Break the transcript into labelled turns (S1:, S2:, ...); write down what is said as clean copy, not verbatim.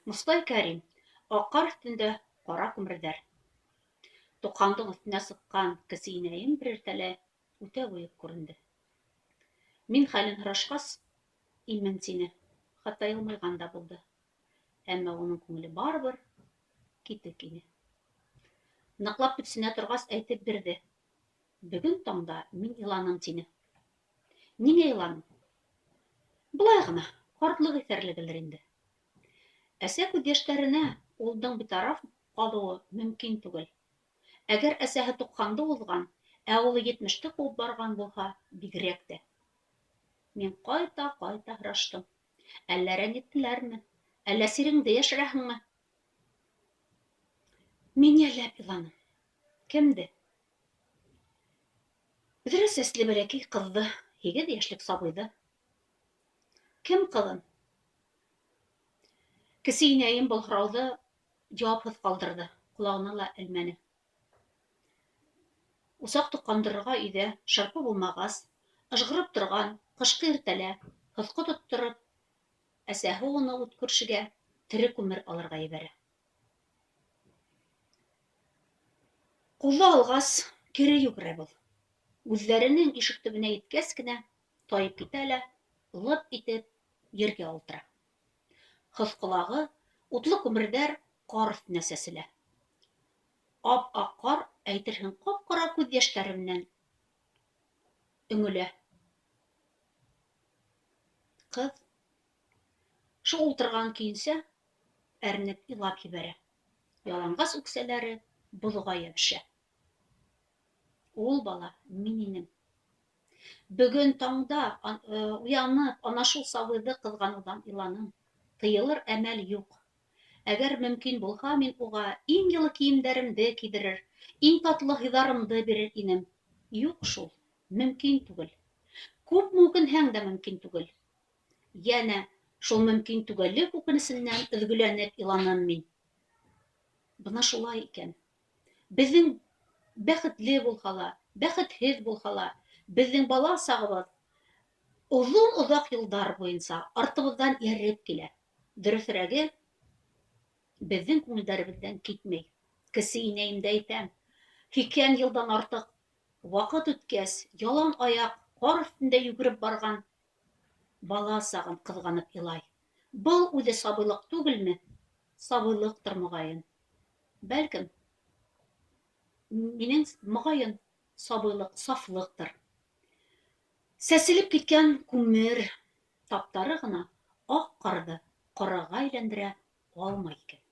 S1: Мостай Кәрим. Аҡ ҡар өҫтөндә ҡара күмерҙәр. Туҡһандың өҫтөнә сыҡҡан кесе инәйем бер иртәлә үтә бойоҡ күренде. Мин хәлен һорашҡас, имен тине, хатта йылмайған да булды. Әммә уның күңеле барыбер китек ине. Ныҡлап төпсөнә торғас, әйтеп бирҙе. Бөгөн таңда мин иланым, тине. Ниңә иланың? Былай ғына, ҡартлыҡ иҫәрлегелер инде. Әсә күҙ йәштәренә улдың битараф ҡалыуы мөмкин түгел. Әгәр әсәһе туҡһанды уҙған, ә улы етмеште ҡыуып барған булһа, бигерәк тә. Мин ҡайта-ҡайта һораштым. Әллә рәнйеттеләрме? Әллә сиреңде йәшерәһеңме? Мин йәлләп иланым. Кемде? Бөҙрә сәсле бәләкәй ҡыҙҙы, 8 йәшлек сабыйҙы. Кем ҡыҙын? Кесе инәйем был һорауҙы яуапһыҙ ҡалдырҙы, ҡолағына ла элмәне. Усаҡ тоҡандырырға өйҙә шырпы булмағас, ыжғырып торған ҡышҡы иртәлә һоҫҡо тоттороп, әсәһе уны ут күршегә тере күмер алырға ебәрә. Ҡуҙы алғас, кире йүгерә был. Үҙҙәренең ишек төбөнә еткәс кенә тайып китә лә лып итеп ергә ултыра. Һоҫҡолағы утлы күмерҙәр ҡар өҫтөнә сәселә. Ап-аҡ ҡар, әйтерһең, ҡап-ҡара күҙ йәштәре менән өңөлә. Ҡыҙ шул ултырған көйөнсә әрнеп илап ебәрә. Яланғас үксәләре боҙға йәбешә. Ул бала мин инем. Бөгөн таңда уянып, ана шул сабыйҙы ҡыҙғаныуҙан иланым. Тыйылыр әмәл юҡ. Әгәр мөмкин булһа, мин уға иң йылы кейемдәремде кейҙерер, иң татлы һыйҙарымды бирер инем. Юҡ шул, мөмкин түгел. Күпме үкенһәң дә мөмкин түгел. Йәнә шул мөмкин түгеллек үкенесенән өҙгөләнеп иланым мин. Бына шулай икән. Беҙҙең бәхетле булһа ла, бәхетһеҙ булһа ла, беҙҙең бала сағыбыҙ оҙон-оҙаҡ йылдар буйынса артыбыҙҙан эйәреп килә. Дөрөҫөрәге, беҙҙең күңелдәребеҙҙән китмәй. Кесе инәйемде әйтәм, 80 йылдан артыҡ ваҡыт үткәс, ялан аяҡ ҡар өҫтөндә йүгереп барған бала сағын ҡыҙғанып илай. Был үҙе сабыйлыҡ түгелме? Сабыйлыҡтыр, моғайын. Бәлкем, минең моғайын сабыйлыҡ сафлыҡтыр. Сәселеп киткән күмер таптары ғына аҡ ҡарҙы ҡараға әйләндерә алмай икән.